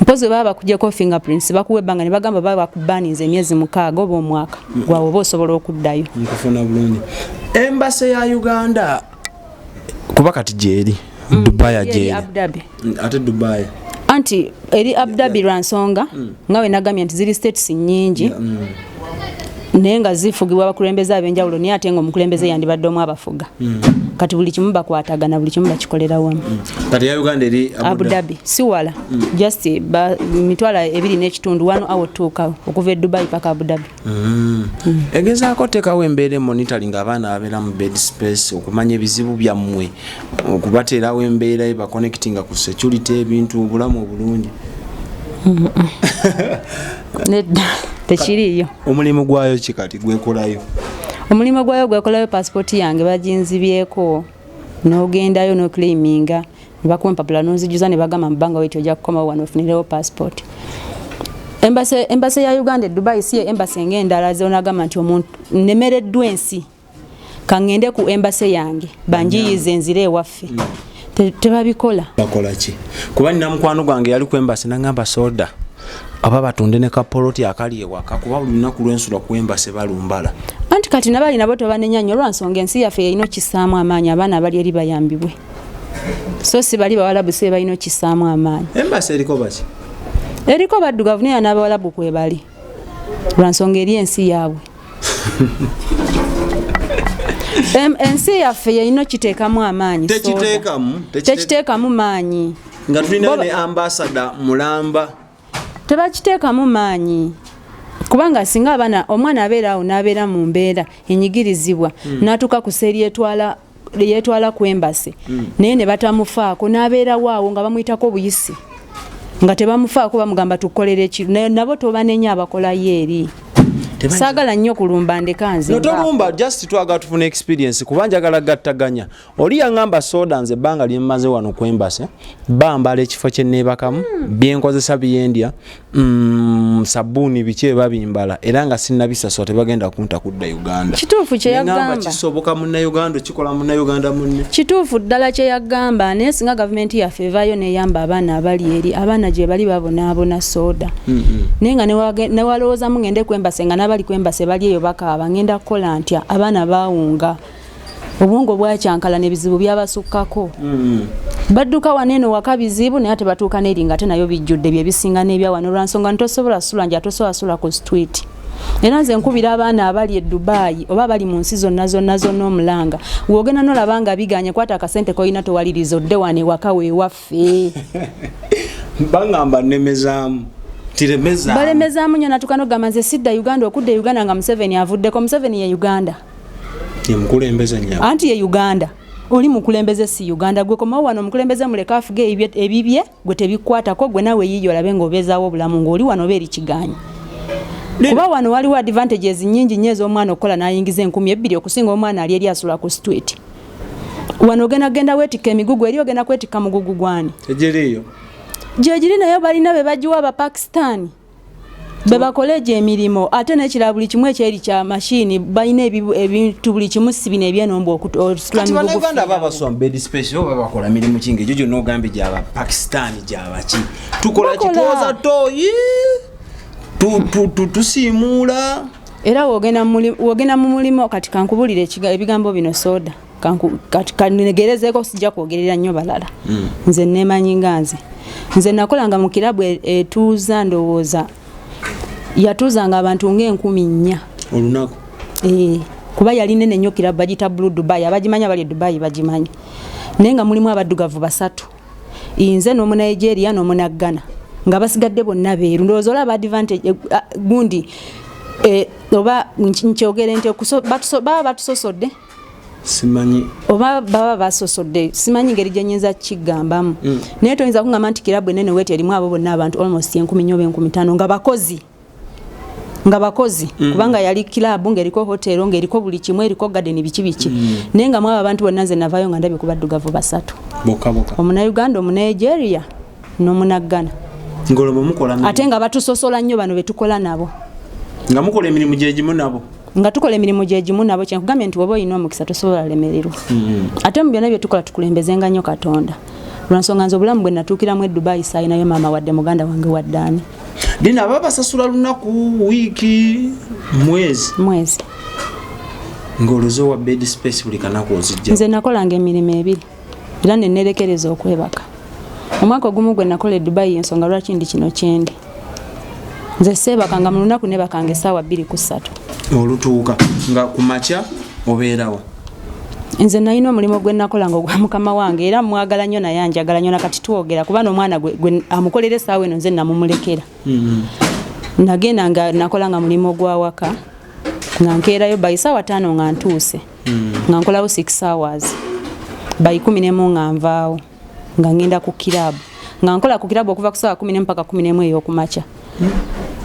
Mpozi bwe baba bakugyeko fingerprints, bakuwa ebbanga ne bagamba baba bakubaninze emyezi 6 oba omwaka gwawe, oba osobola okuddayo. Nkufuna bulungi. Embassy ya Uganda, kuba kati gyeri Dubai? Eri Gyeri Abu Dhabi. Ate Dubai? Anti eri Abu Dhabi lwa nsonga nga we nagambye nti ziri states nnyingi, naye nga zifugibwa abakulembeze ab'enjawulo, naye ate nga omukulembeze yandibadde omu abafuga. Kati buli kimu bakwatagana, buli kimu bakikolera wamu. Kati ya Uganda eri? Abu Dhabi si wala, just 25,000, 1 hour otuukawo okuva e Dubai paka Abu Dhabi. Egezaako oteekawo embeera emonitoring abaana ababeera mu bed space, okumanya ebizibu byammwe, okubateerawo embeera ebaconnectinga ku security, ebintu, obulamu obulungi? Nedda, tekiriiyo. Omulimu gwayo ki kati gwekolayo? Omulimu gwayo gwekolayo, pasipooti yange baginzibyeko, n'ogendayo n'oclaiminga, ne bakuwa empapula n'ozijuza, ne bagamba mu bbanga weti ojja kukomawo wano ofunirewo pasipooti. Embassy ya Uganda e Dubai si ye embassy ng'endala zonagamba nti omuntu nemereddwa ensi, kaŋŋende ku embassy yange banjiyize nzire ewaffe. Tebabikola. Bakola ki? Kuba nina mukwano gwange yali ku embassy, nagamba soda aba batunde ne kapoloti akali ewaka, kuba buli lunaku lwensula ku embassy balumbala. Anti kati nabali nabo tobanenya nnyo lwa nsonga ensi yaffe erina okissaamu amaanyi, abaana abali eri bayambibwe, so si bali bawalabu si be balina okissaamu amaanyi. Embassy eriko baki? Eriko baddugavu, naye n'abawalabu kwebali lwa nsonga eri ensi yaabwe. Ensi yaffe yerina okiteekamu amaanyi, soda. Tekiteekamu? Tekiteekamu maanyi. Nga tulinayo ne ambassador mulamba. Tebakiteekamu maanyi kubanga singa abaana, omwana abeera awo n'abeera mu mbeera enyigirizibwa, n'atuuka ku seeri etwala yetwala ku embassy, naye ne batamufaako, n'abeerawo awo nga bamuyitako obuyisi, nga tebamufaako, bamugamba tukolere eki. Naye nabo tobanenya abakolayo eri. Saagala nnyo kulumba, ndeka nze. No, tolumba, just twagala tufuna experience, kuba njagala gattaganya. Oli yaŋŋamba, soda nze ebbanga lyemmaze wano ku embassy bambala ekifo kye neebakamu, byenkozesa, byendya, sabbuuni, biki eba bimbala, era nga sinnabisasula tebagenda kunta kudda Uganda. Kituufu kye Neŋŋamba yagamba. Kisoboka Munnayuganda okikola Munnayuganda munne? Kituufu ddala kye yagamba, naye singa gavumenti yaffe evaayo neyamba abaana abali eri, abaana gye bali babonaabona soda, naye nga newalowoozamu ngende ku embassy, nga n'abali ku embassy bali eyo bakaaba, ngenda kukola ntya? Abaana baawunga, obwongo bwakyankalana, ebizibu byabasukkako, badduka wano eno waka bizibu, naye ate batuuka n'eri nga ate nayo bijjudde bye bisinga n'ebya wano, lwansonga ntosobola sula nja, tosobola sula ku street. Era nze nkubira abaana abali e Dubai oba abali mu nsi zonna zonna zonna omulanga, wogenda nolaba nga biganye, kwata akasente kolina, towaliriza, odde wano ewaka weewaffe. Baŋŋamba nnemezaamu, tiremezaamu. Balemezaamu nnyo, natuka nogamba nze sidda Uganda, okudda e Uganda nga Museveni avuddeko. Museveni ye Uganda? Ye mukulembeze nnyabo. Anti ye Uganda, oli mukulembeze si Uganda. Gwe komawo wano, omukulembeze muleke afuge ebibye, gwe tebikwatako. Gwe nawe yiyo olabe ng'obeezaawo obulamu ng'oli wano oba eri kiganyi, kuba wano waliwo advantages nyingi nnyo ez'omwana okukola n'ayingiza 2000 okusinga omwana ali eri asula ku street. Wano ogenda genda weetikka emigugu, eri ogenda kwetikka mugugu gwani? Tegiriiyo. Gyegiri, naye balina be bagiwa Abapakisitaani be bakola egyo emirimu. Ate nekirala, buli kimu ekyeri kya mashini, balina ebintu buli kimu, si bino ebyenomba ositula Kati migugu. Bannayuganda aba baswa mu bed space oba bakola mirimu kinga egyo gyonna ogambye gyaba Pakisitaani gyabaki? Tukola Bakola. kitwoza toyi, tusiimuula. Era wogenda mu mulimu kati, kankubulire ebigambo bino soda. Kati kanegerezeeko, sijja kwogerera nnyo balala. Nze nemanyi nga nze nakolanga mu kirabu etuuza, ndowooza yatuuzanga abantu nga 4000 Olunaku? Eh, kuba yali nene nnyo kirabu, bagiyita Blue Dubai, abagimanya bali e Dubai bagimanyi, naye nga mulimu abaddugavu basatu, nze n'Omunigeria n'Omunaggana, nga basigadde bonna beeru. Ndowooza olaba advantage, gundi, oba nkyogere nti baba batusosodde. Simanyi. Oba baba basosodde, simanyi ngeri gye nyinza kigambamu. Naye toyinza kuŋŋamba nti kirabu enene weti erimu abo bonna abantu almost 4,000 oba 5,000 nga bakozi. Kubanga yali kilabu ng'eriko hotero, ng'eriko buli kimu, eriko garden, biki biki. Naye nga mwabo abantu bonna, nze navaayo nga ndabye ku baddugavu basatu. Bokka bokka. Omunauganda, Omunigeria n'Omunaggana. Ng'olwo mukola mirimu. Ate nga batusosola nnyo bano betukola nabo. Nga mukola emirimu gyegimu nabo. Nga tukola emirimu gyegimu nabo. Kyenkugambye nti woba olina omukisa tosobola lemererwa. Ate mu byonna byetukola tukulembezenga nnyo Katonda, lwansonga nze obulamu bwe natuukiramu e Dubai saayinayo maama wadde muganda wange wadde ani. Dina, aba basasula lunaku, wiiki, mwezi? Mwezi. Ng'oloze owa bed space buli kanaku ozijja? Nze nakolanga emirimu ebiri era nenerekereza okwebaka. Omwaka ogumu gwe nakola e Dubai, ensonga lwaki ndi kino kyendi, nze seebakanga mu lunaku, nebakanga essaawa 2 ku 3. Olutuuka nga ku makya obeerawa? Nze nalina omulimu gwe nakolanga ogwa mukama wange, era mwagala nnyo naye anjagala nnyo, nakati twogera kuba n'omwana gwe amukolera essaawa eno nze namumulekera. Nagenda nga nakola nga mulimu gwa waka, nga nkeerayo by saawa 5 nga ntuuse, nga nkolawo 6 hours, by 11 nga nvaawo nga ngenda ku kirabu, nga nkola ku kirabu okuva ku saawa 11 paka 11 ey'okumakya,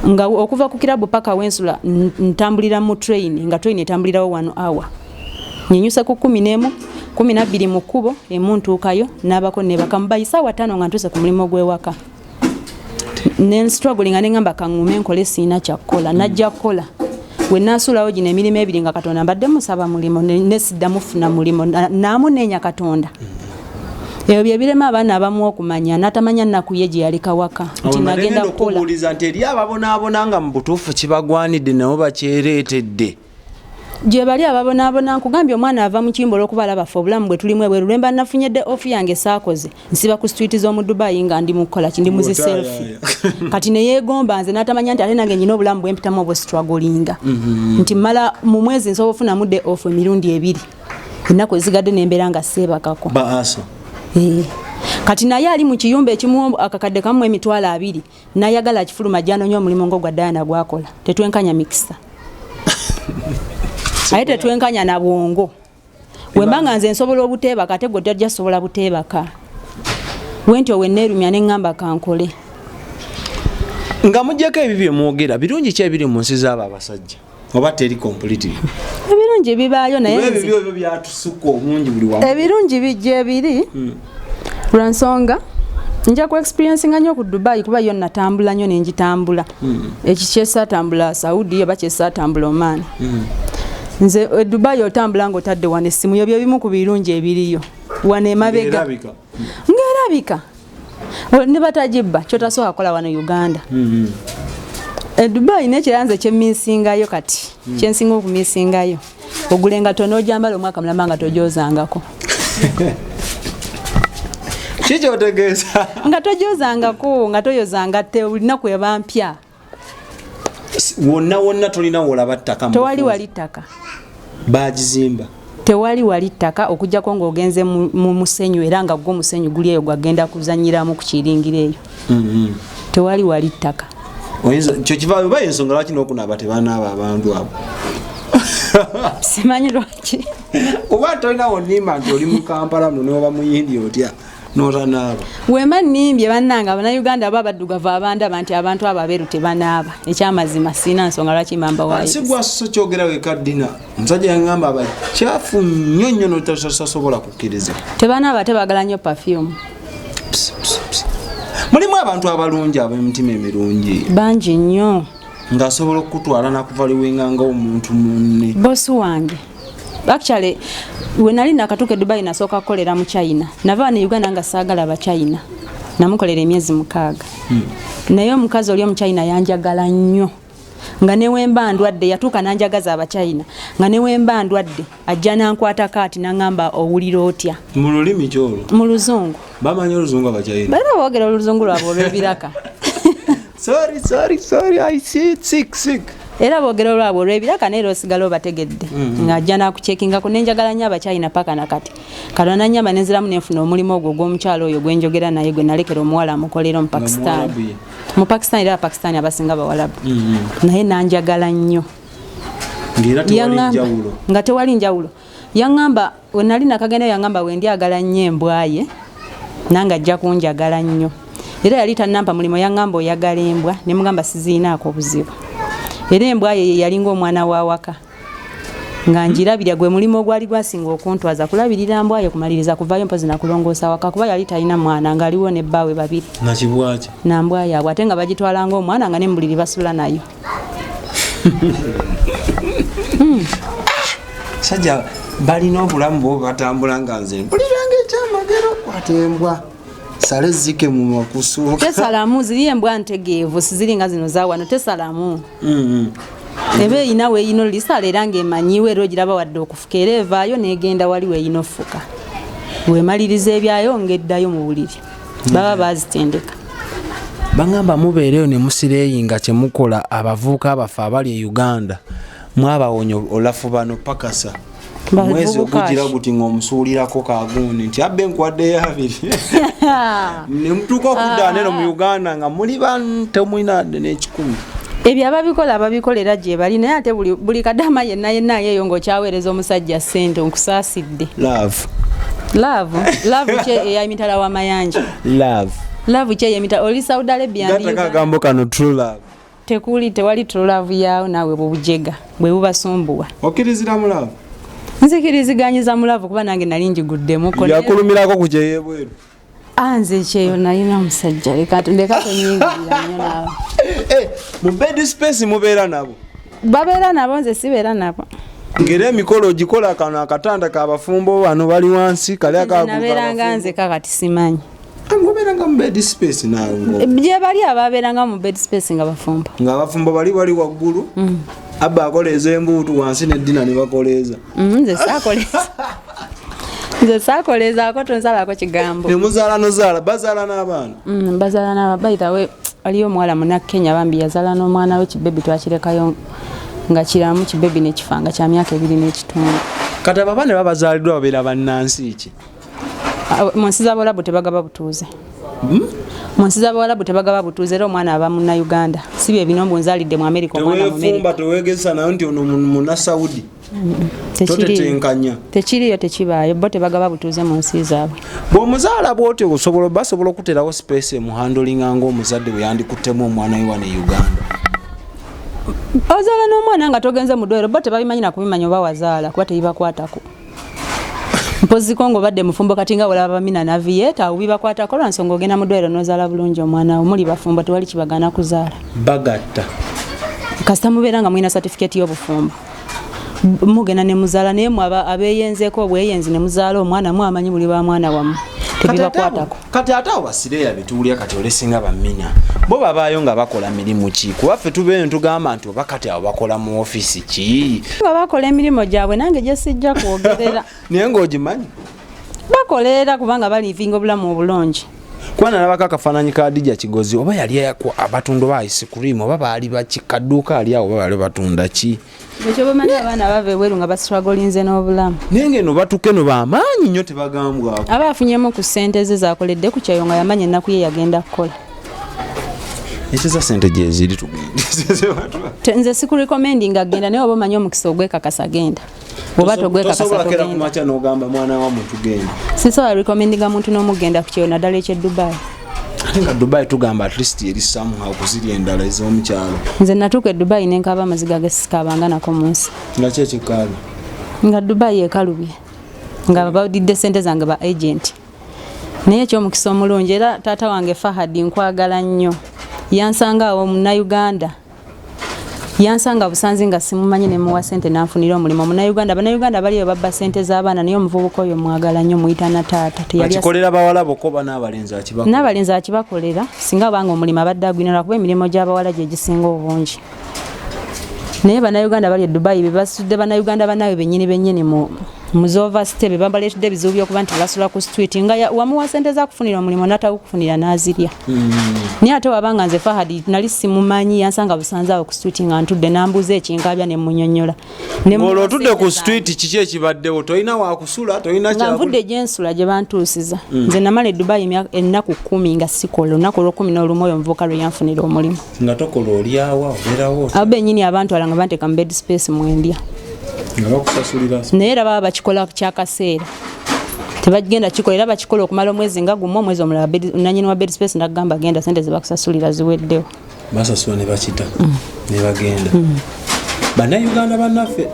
nga okuva ku kirabu paka wensula ntambulira mu train, nga train etambulirawo 1 hour. Nyinyusa ku 11, 12 mu kkubo, emu ntuukayo n'abako nebaka mu by saawa 5 nga ntuuse ku mulimu gw'ewaka. Ne struggling nga neŋŋamba kaŋŋume nkole, siina kyakkola, najja kukola we naasuulawo gino emirimu ebiri, nga Katonda mbadde musaba mulimu nesiddamu funa mulimu, naamuneenya Katonda. Ebyo bye birema abaana abamu okumanya, n'atamanya nnaku ye gye yaleka waka nti nagenda kukola. Okubuuliza nti eri ababonaabona nga mu butuufu kibagwanidde nabo bakyereetedde? Gye bali ababonaabona. Nkugambye omwana ava mu kiyumba olw'okuba alaba ffe obulamu bwe tulimu ebweru. Lwe mba nafunye day off yange saakoze, nsiba ku street z'omu Dubai nga ndi mu kukola ki, ndi mu zi selfie. Kati ne yeegomba nze n'atamanya nti ate nange nyina obulamu bwe mpitamu obwestrugglinga, nti mmala mu mwezi nsobola ofunamu day off emirundi ebiri, ennaku ezigadde nembeera nga seebakako. Baaso. Eh. Kati naye ali mu kiyumba ekimu akakadde kamu 20,000, nayagala akifuluma gyanonya omulimu ng'ogwa Diana gwakola. Tetwenkanya mikisa, aye tetwenkanya na bwongo. Wemba nga nze nsobola obuteebaka, ate gwe tojja sobola buteebaka. Wentyo weneerumya neŋŋamba kankole. Nga mugyeko ebyo byemwogera, birungi ki ebiri mu nsi z'abo abasajja, oba teri completely? Ebirungi bibaayo, naye Kuba ebibyo ebyo byatusukka obungi buli wamu. Ebirungi bijja ebiri lwa nsonga nja ku experiencinga nnyo ku Dubai, kuba yo natambula nnyo nengitambula. Eki kyesaatambula Saudi oba kyesaatambula Oman. Nze e Dubai otambula ng'otadde wano essimu yo, byebimu ku birungi ebiriyo wano emabega. Ng'erabika. Ng'erabika ne batagibba, kyotasobola kukola wano Uganda. E Dubai nekira nze kyemisingayo kati, kyensinga okumisingayo, ogula engato n'ojambala omwaka mulamba nga togyozangako. Kikyotegeeza? Nga togyozangako, nga toyozanga te, olinaku eba mpya. Wonna wonna tolina wolaba ttaka mu Tewali bufunze. Wali ttaka. Bagizimba. Tewali wali ttaka okuggyako ng'ogenze mu musenyu, era nga gwo omusenyu guli eyo gwagenda kuzanyiramu ku kiringira eyo. Tewali wali ttaka. Oyinza kyo kiva oba ensonga lwaki n'okunaaba tebanaaba abantu abo? Simanyi lwaki. Oba tolina wonimba nti oli mu Kampala muno, noba muyindi otya n'otanaaba? Wemba nnimbye, bannange Abannayuganda aba abaddugavu abandaba nti abantu abo abeeru tebanaaba, ekyamazima siina nsonga lwaki mbamba. Si gwasoso kyogera weka, Dina. Omusajja yaŋŋamba abakyafu nnyo nnyo notasobola kukkiriza. Tebanaaba, ate baagala nnyo perfume. Ps, ps, ps. Mulimu abantu abalungi ab'emitima emirungi. Bangi nnyo. Ng'asobola okukutwala nakuvaliwenga nga omuntu munne. Bosi wange actually, we nali nakatuuka e Dubai, nasooka kukolera mu China. Nava wano e Uganda nga saagala Bachina, namukolera emyezi 6. Naye omukazi oli Omuchina yanjagala nnyo, nga newemba ndwadde yatuuka nanjagaza Abachina, nga newemba ndwadde ajja nankwatako ati naŋŋamba, "Owulira otya?" Mu lulimi kyolwo? Mu Luzungu. Bamanyi Oluzungu Abachina? Balina boogera Oluzungu lwabwe olw'ebiraka. Sorry, sorry, sorry, I see sick, sick. Era boogera olwabwe olw'ebiraka, naye era osigala obategedde, ng'ajja nakukyekingako. Nenjagala nnyo Abachina paka nakati. Katonda nanyamba nenziramu nenfuna omulimu ogwo ogw'omukyalo oyo gwenjogera naye, gwe nalekera omuwala amukolera Omupakistan. Nga Muwarabu ye. Mu Pakistan, era Abapakistan abasinga Bawalabu. Naye nanjagala nnyo. Ng'era tewali Yaŋŋamba- njawulo? Nga tewali njawulo. Yaŋŋamba we nali nakagenda, yaŋŋamba wendyagala nnyo embwa ye, nange ajja kunjagala nnyo. Era yali tannampa mulimu, yaŋŋamba oyagala embwa, ne mugamba siziinaako buzibu. Era embwa ye ye yalinga omwana wa waka, nga njirabira. Gwe mulimu ogwali gwasinga okuntwaza, kulabirira mbwa ye, kumaliriza kuvaayo mpozi nakulongoosa waka, kuba yali talina mwana, ng'aliwo ne bbaawe babiri. Nakibwaki? Nambwa yaabwe, ate nga bagitwala ng'omwana, nga ne mu buliri basula nayo. Sajja balina obulamu bwo batambula, nga nze mpuliranga ekyamagero, kwata embwa sale zike mu makusuuka. Tesalamu, ziri embwa ntegeevu, siziri nga zino zawano, tesalamu. Eba eyina weeyina olisala, era ng'emanyiwo, era ogiraba wadde okufuka, era evaayo n'egenda wali weeyina ofuka, wemaliriza ebyayo ng'eddayo mu buliri. Baba bazitendeka. Bagamba mubeereyo ne musireeyi nga kyemukola abavubuka abaffe abali e Uganda, mwabawonya olafubano pakasa mwezi Bavubuka ogugira ki? Guti ng'omusuulirako kagundi nti abbe nkwaddeyo abiri, ne mutuuka okudda neno mu Uganda nga muli temulina adde n'ekikumi. Ebyo ababikola ababikolera gye bali, naye ate buli kadama yenna yenna yeeyo ng'okyaweereza omusajja ssente, nkusaasidde. Love. Love, love ki eyamitala w'amayanja? Love. Love ki eyemitala? Oli Saudi Arabia, ndi gattako Uganda. Agambo kano, true love. Tekuli, tewali true love yaawo naawe, bwebujega bwe bubasumbuwa. Okkirizira mu love? Nzikiriziganyiza mu love, kuba nange nali njiguddemuko. Yakulumirako ku kyeyebweru? Ah, nze ekyeyo nalina omusajja, leka tonyingirira nnyo naawe. Eh, mu bed space mubeera nabo? Babeera nabo, nze sibeera nabo. Ngera emikolo ogikola, kano akatanda kabafumbo, bano bali wansi, kali Nze nabeeranga nzeka, kati simanyi. Mubeeranga mu bed space nango? Gye bali ababeeranga mu bed space nga bafumbo. Ng'abafumbo bali waggulu, abba akoleeza embuutu wansi neddina ne bakoleeza. Nze saakoleeza, nze saakoleezaako, tonsalako kigambo. Ne muzaala, nozaala, bazaala n'abaana? Bazaala n'aba. By the way, waliyo omuwala muna Kenya, bambi yazaala n'omwana we kibebi, twakirekayo nga kiramu, kibebi nekifa nga kya myaka 2.5. Kati abo abaana babazaaliddwa babeera bannansi ki? Ah, mu nsi z'abawalabu tebagaba butuuze. Mu nsi z'abawalabu tebagaba butuuze, era omwana aba munnauganda. Si bye bino mbu nzaalidde mu Amerika, omwana mu Teweefumba, Amerika. Tewegesa nayo nti ono munnasaudi? Tekiriiyo. Totetenkanya. Tekiriiyo, tekibaayo, bo tebagaba butuuze mu nsi zaabwe. Bw'omuzaala bw'otyo, osobola, basobola okuterawo space emuhandlinga ng'omuzadde bwe yandikuttemu omwana we wano e Uganda? Ozaala n'omwana nga togenze mu ddwaliro, bo tebabimanyi nakubimanya oba wazaala, kuba tebibakwatako. Mpoziko ng'obadde mufumbo, kati nga olaba bamina naviyeeta, awo bibakwatako lwa nsonga ogenda mu ddwaliro n'ozaala bulungi omwana wo. Muli bafumbo, tewali kibagaana kuzaala. Bagatta? Kasita mubeera nga mulina satifikeeti y'obufumbo, mugenda ne muzaala. Naye mwe abeeyenzeeko obweyenzi ne muzaala omwana, mwamanyi muli ba mwana wamu, tebibakwatako. Kati ate abo basireya betuwulira kati olesinga bamina, bo babaayo nga bakola mirimu ki? Kuba ffe tubeeyo ntugamba nti oba kati abo bakola mu ofiisi ki? Nga bakola emirimu gyabwe, nange gye sijja kwogerera. Naye ng'ogimanyi. Bakola era kubanga balivinga obulamu obulungi. Kuba nalabako akafaananyi ka Dija Kigozi, oba yali abatunda oba ice cream, oba baali baki kadduuka ali awo, oba baali batunda ki? Ekyo bamanyi, abaana bava ebweru nga bastrugglinze n'obulamu. Naye ngeno batuka eno bamaanyi nnyo, tebagambwako. Aba afunyemu ku ssente ze zakoledde ku kyayo, nga yamanya ennaku ye yagenda kukola. Ekiza sente gyeziri, tugende. Nze sikurecommendinga genda, naye oba omanyi omukisa ogwekakasa, genda, oba togwekakasa, Tosobola kera togenda. kumakya n'ogamba mwana wa muntu genda? Sisobola recommendinga muntu n'omugenda ku kyeyo, naddala eky'e Dubai. Ate nga Dubai tugamba at least eri somehow kuziri endala ez'omukyalo. Nze natuuka e Dubai nenkaaba amaziga gesikaabanga nako mu nsi. Nga ki ekikaaba? Nga Dubai ekalubye, nga badidde sente zange ba agent. Naye ekyomukisa omulungi, era taata wange Fahadi, nkwagala nnyo, yansanga awo, Munnayuganda yansanga busanzi nga simumanyi, nemuwa sente nanfunira omulimu. Munnayuganda, Bannayuganda baliyo babba sente z'abaana, naye omuvubuka oyo mwagala nnyo, muyita na taata. Teyali Akikolera bawala bokka oba n'abalenzi akibakolera? N'abalenzi akibakolera, singa banga omulimu abadde agwina, lwakuba emirimu gy'abawala gye gisinga obungi. Naye Bannayuganda bali e Dubai bebasudde Bannayuganda bannaabwe bennyini bennyini mu z'overstay, be babaleetedde ebizibu by'okuba nti basula ku street, nga wamuwa sente zakufunira omulimu n'atakufunira n'azirya. Naye ate wabanga nze Fahadi nali simumanyi, yansanga busanze awo ku street nga ntudde, n'ambuuza ekinkabya ne munyonnyola. Ne muwa Ng'olwo otudde sente ku zange. street, kiki ekibaddewo? Tolina wakusula, tolina Nga nvudde gyensula gye bantuusiza. Nze namala e Dubai ennaku 10 nga sikola. Olunaku olwokumi n'olumu oyo omuvubuka lwe yanfunira omulimu. Nga tokola, olyawa, obeerawo otya? Abo bennyini abantwala nga banteeka mu bed space mwendya. Nga bakusasulira. Naye era baba bakikola kyakaseera, tebagenda kikola, era bakikola okumala omwezi nga gumu, omwezi omulala nanyini wa bed space nagamba genda, sente zebakusasulira ziweddewo. Basasula ne bakita ne bagenda. Bannayuganda bannaffe.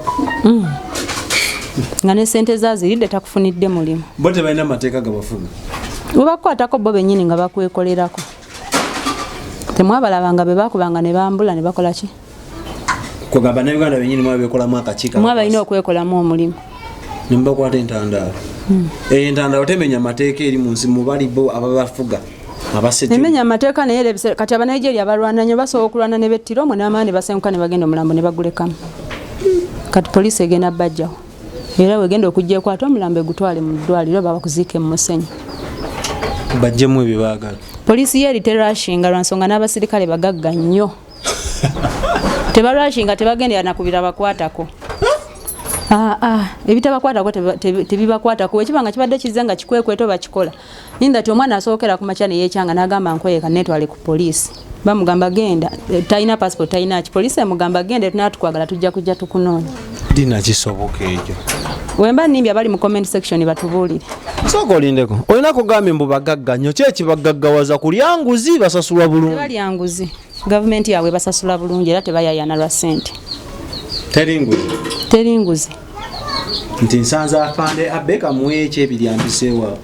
Nga ne sente zaziridde, takufunidde mulimu. Bo tebalina mateeka gabafuga. Webakukwatako bo bennyini nga bakwekolerako. Temwabalabanga be bakubanga ne bambula ne bakola ki? Kwegamba bannayuganda bennyini mwaba bekolamu akakiiko. Mwe balina okwekolamu omulimu. Ne mubakwata entandaalo. Entandaalo temenya mateeka eri mu nsi mubali bo ababafuga abasejjo. Emenya amateeka, naye era ebiseera kati Abanigeria balwana nnyo, basobola okulwana ne bettira omwo n'amaani, basenguka ne bagenda, omulambo ne bagulekamu. Kati poliisi egenda bajjawo, era wegenda okujja ekwata omulambo egutwale mu ddwaliro babakuziike mu musenyu. Bajjemu ebyo baagala. Poliisi ye eri terashinga lwa nsonga n'abasirikale bagagga nnyo, tebarashinga, tebagendera nakubira bakwatako. Ah, ebitabakwatako tebibakwatako. Ekiba nga kibadde kizze nga kikwekweto bakikola ninda ti omwana asookera ku makya neyekyanga n'agamba nkweyeka netwale ku poliisi, bamugamba genda. Talina passport, talina ki, poliisi emugamba genda, tunatukwagala tujja kujja tukunoonya. Dina, kisoboka ekyo? Wemba nnimbye, abali mu comment section batubuulire. Sooka olindeko, olina kugambye mbu bagagga nnyo. Ki ekibagaggawaza? Kulya nguzi? Basasulwa bulungi? Tebalya nguzi, gavumenti yaabwe basasula bulungi era tebayayana lwa ssente. Teri nguzi? Teri nguzi. Nti nsanze afande abe kamuwe ekyebiri ampiseewo.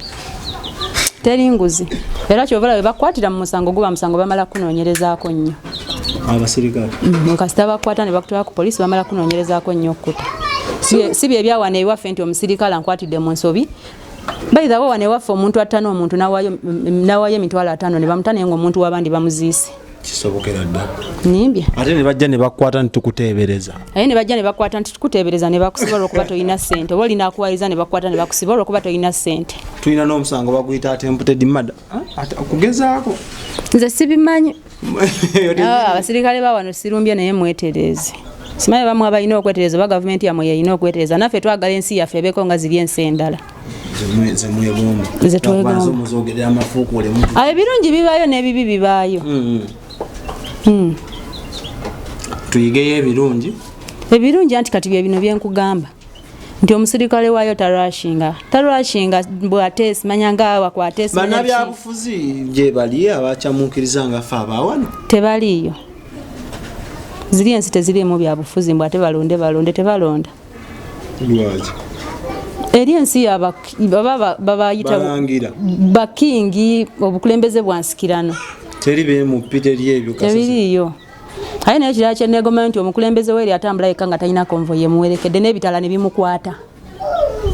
Teri nguzi, era kyova bwe bakwatira mu musango, guba musango bamala kunoonyerezaako nnyo. Abasirikale? Kasita bakwata ne bakutwala ku poliisi, bamala kunoonyerezaako nnyo okkuta. Si bye byawana ewaffe nti omusirikale ankwatidde mu nsobi. By the way, wano ewaffe omuntu attana omuntu n'awaayo 50,000 ne bamuta, naye ng'omuntu w'abandi bamuziise. Kisobokera ddala. Nimbye? Ate ne bajja ne bakwata nti tukuteebereza. Aye ne bajja ne bakwata nti tukuteebereza ne bakusiba olwokuba tolina ssente, oba olina akuwayiriza ne bakwata ne bakusiba olwokuba tolina ssente. Tulina n'omusango baguyita attempted murder. Okugezaako. Nze sibimanyi. Ah, abasirikale ba wano sirumbye, naye mwetereeze. Simanyi bamu abalina okwetereza oba gavumenti yammwe yeyina okwetereza. Naffe twagala ensi yaffe ebeeko nga ziri ensi endala. Zemwegomba. Ze twegomba. Muzogerera amafuukuule. Awo ebirungi bibaayo n'ebibi bibaayo. Tuyigeyo ebirungi. Ebirungi anti kati bye bino byenkugamba nti omusirikale waayo tarashinga, tarashinga bwate simanya nga wakwate simanya ki. Bannabyabufuzi gye bali abakyamuukiriza nga ffe abawano? Tebaliiyo. Ziri ensi teziriimu byabufuzi mbw ate balonde, balonde, tebalonda. Lwaki? Eri ensi babayita Balangira. Bakingi, obukulembeze bwa nsikirano. Teri bemupi, teri ebyo kasasi. Tebiriiyo. Aye naye kirala kyenegomayo nti omukulembeze weeri atambula yekka nga talina convoy emuwerekedde n'ebitala ne bimukwata.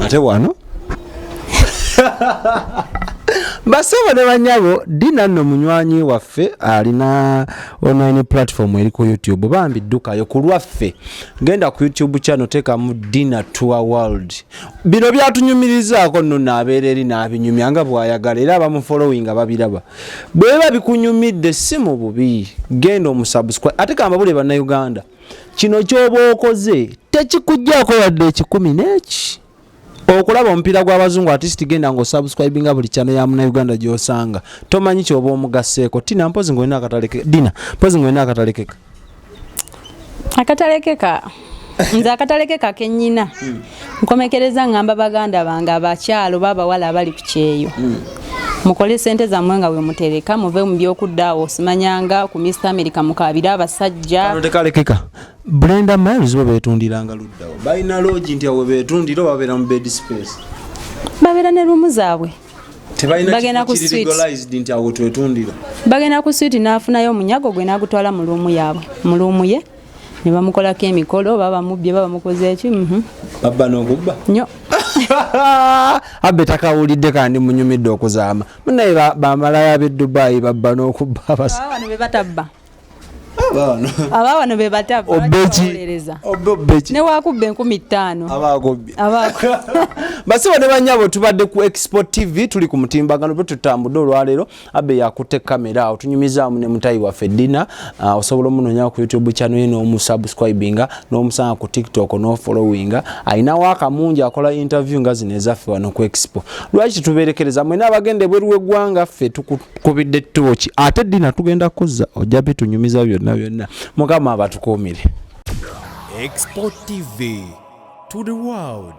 Ate wano, basebo ne banyabo, Dina nno munywanyi waffe alina online platform eri ku YouTube. Bambi ddukayo ku lwaffe, genda ku YouTube channel, teekamu Dina Tour World. Bino byatunyumirizaako nno naabeera eri n'abinyumya nga bw'ayagala, era abamufollowinga babiraba. Bwe biba bikunyumidde, si mu bubi, genda omusubscribe. Ate kamba bule bannayuganda, kino ky'oba okoze tekikuggyako yadde ekikumi n'eki okulaba omupiira gw'abazungu. At least genda ng'osubscribinga buli channel ya munnayuganda gy'osanga, tomanyi kyoba omugasseeko. Tina, mpozi ng'olina akataleke. Dina, mpozi ng'olina akatalekeka. Akatalekeka, nze akatalekeka kenyina nkomekereza ngamba baganda bange abakyalo babawala abali ku kyeyo, mukole sente zammwe nga bwe mutereka, muve mu byokudda awo simanyanga ku Mr America mukabire abasajja. Kano tekalekeka. Brenda Miles bo beetundiranga luddawo? Balina lodge nti awo beetundira oba babeera mu bed space? Babeera ne room zaabwe. Tebalina Bagenda kifo ku kiri suite. legalized nti awo twetundira? Bagenda ku suite n'afunayo omunyago gwe n'agutwala mu room yaabwe, mu room ye ne bamukolako emikolo, baba bamubbye, baba bamukoze eki. Babba n'okubba. Nnyo. Abbe takawulidde kandi munyumidde okuzaama munaye. Bamalaya b'e Dubayi babba n'okubba abasa. Aba wano be batabba. Aba wano. Aba wano be batabba. Obbeki? Bawolereza. Obbe obbeki? Ne wakubba 5000. Abaakubye. Abaako. Basibo ne banyabo, tubadde ku Expo TV, tuli ku mutimbagano bwe tutambudde olwaleero. Abe yakutte kamera awo, tunyumizaamu ne mutayi waffe Dina. Osobola omunoonya ku YouTube channel ye n'omusubscribinga, n'omusanga ku TikTok n'ofollowinga. Ayinawo akamungi, akola interview nga zino ezaffe wano ku Expo. Lwaki tetubeerekereza mwena abagenda ebweru w'eggwanga? Ffe tukubidde ttooki. Ate Dina tugenda kuzza, ojja bitunyumiza byonna byonna. Mukama abatukuumire. Expo TV. To the world.